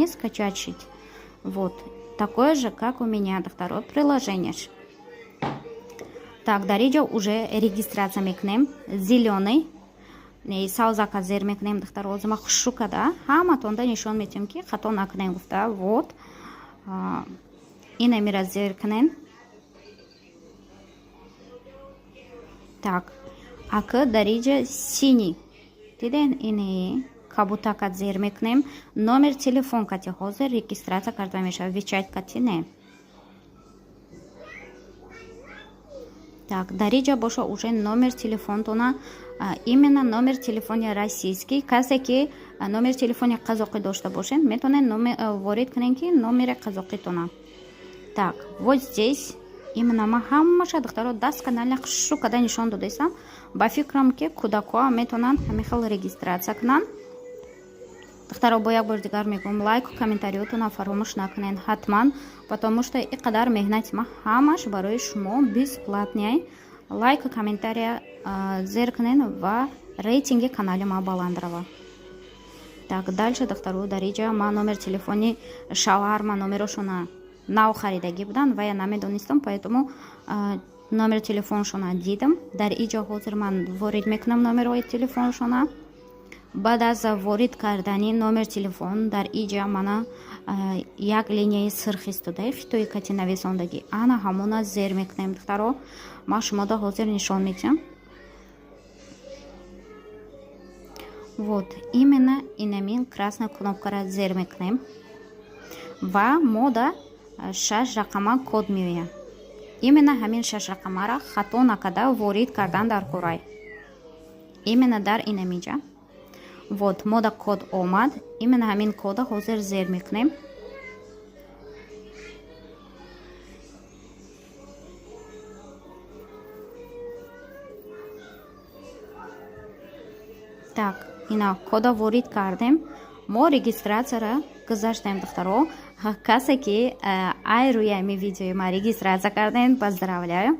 мекунед, скачать шид. Вот такое же, как у меня, духтаро, приложениеш. Так, дар иҷо уже регистрация мекунем. Зелёный савзака зер мекунем, духтаро. Ҳозир ма хушу када ҳаматонда нишон метиҳем, ки хато накунем гуфта. Вот инамира зер кунен. Так, ака, дар иҷа синий диден, ини кабутака зер мекунем. Номер телефон кати ҳозир регистрация карда мешавад, WeChat кати не. Так, дар иҷа боша уже номер телефонтона, именно номер телефони российский. Касе ки номер телефони қазоқӣ дошта бошед, метавонед ворид кунед, ки номери қазоқитона. Так, вот здесь именно ма ҳамаша, духтаро, досконально хушу када нишон додаистам. Ба фикрам, ки кӯдакҳоам метавонанд ҳамин хел регистрация кунанд. Духтаро, бо як бори дигар мегӯям, лайку комментариётона фаромӯш накунед ҳатман, потому что и қадар меҳнати ма ҳамаш барои шумо бесплатный. Лайку комментария зер кунед ва рейтинги канали ма баланд рава. Так, дальше, духтаро, дар иҷа ма номер телефони шавҳарма, номерошона нав харидагӣ буданд ва я намедонистам, поэтому номери телефоншона дидам. Дар иҷа ҳозир ман ворид мекунам номерҳои телефоншона. Баъд аз ворид кардани номер телефон, дар иҷа мана як линияи сирх истодаи, хитои кати нависондагӣ, ана ҳамона зер мекунем. Духтаро, ман шумода ҳозир нишон медиҳам. Вот именно инамин красная кнопкара зер мекунем ва мода шаш рақама код меояд. Именно ҳамин шаш рақамаро хато накарда ворид кардан дар курай, именно дар инамиҷа. Вот мода код омад, именно ҳамин кода ҳозир зер мекунем. Так, ина кода ворид кардем, мо регистрацияра гузаштем. Духтаро, касе ки ай рӯи ҳами видеои ма регистрация кардем, поздравляю.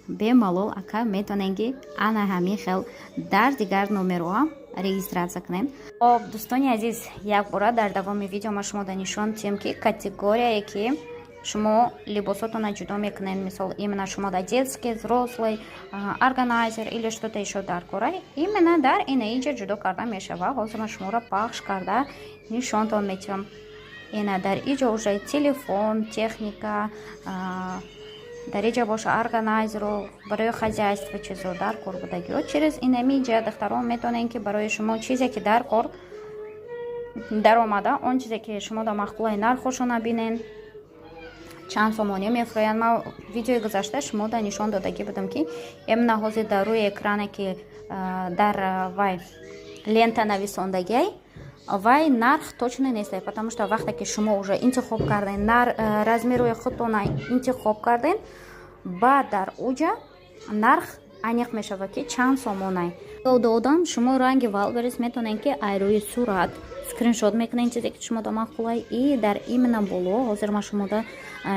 Бемалол, ака, метавонем, ки ана ҳамин хел дар дигар номерҳоам регистрация кунем. Хоб, дӯстони азиз, якбора дар давоми видео ма шумода нишон диҳем, ки категорияе ки шумо либосотона ҷудо мекунед, мисол, именно шумо да детский, взрослый, органайзер или что-то ещё дар кора, именно дар ина иҷа ҷудо карда мешава. Ҳозир ман шуморо пахш карда нишонтон метиҳам. Ина дар иҷа уже телефон, техника, дар иҷа боша органайзеру барои хозяйство чизо дар кор будагиҳо. Через инами иҷа, духтарон, метавонед, ки барои шумо чизе ки дар кор даромада, он чизе ки шумо да маъқулаи, нархошона бинен, чанд сомонӣ мефурӯянд. Ман видеои гузашта шумода нишон додагӣ будам, ки именно ҳозир дар рӯи экране, ки дар вай лента нависондагиай, вай нарх точно нестай, потому что вақте ки шумо уже интихоб карден, размерои худтона интихоб карден, баъд дар уҷа нарх аниқ мешавад, ки чанд сомонай додам. Шумо ранги Wildberries метавонед, ки ай рӯи сурат скриншот мекунед чизе ки шумо да маъқулай, и дар именно боло ҳозир ман шумода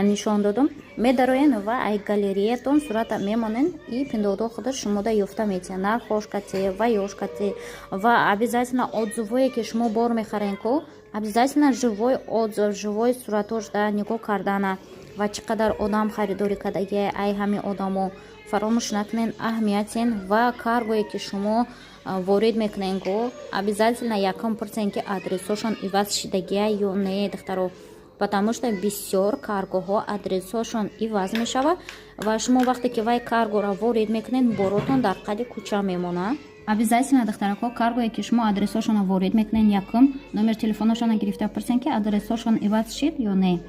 нишон додам, медароен ва ай галереятон сурата мемонен, и Пиндуодуо худаш шумода ёфта метиҳад нархош кате ва ёш кате. Ва обязательно отзывое ки шумо бор мехарен ку, обязательно живой отзыв, живой суратош да нигоҳ кардана ва чӣ қадар одам харидорӣ кардагия ай ҳамин одамо, фаромӯш накунед, аҳамиятен. Ва каргое ки шумо ворид мекунед ку, обязательно якум пурсен, ки адресҳошон иваз шидагия ё не, духтаро, потому что бисёр каргоҳо адресҳошон иваз мешавад ва шумо вақте ки вай каргоро ворид мекунед, боротон дар қади кӯча мемонад. Обязательно, духтарако, каргое ки шумо адресҳошонро ворид мекунед, якум номер телефоношонро гирифта пурсен, ки адресҳошон иваз шид ё не.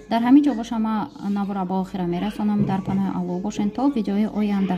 Дар ҳамин ҷо боша, ма навора ба охира мерасонам. Дар паноҳи Аллоҳ бошен то видеои оянда.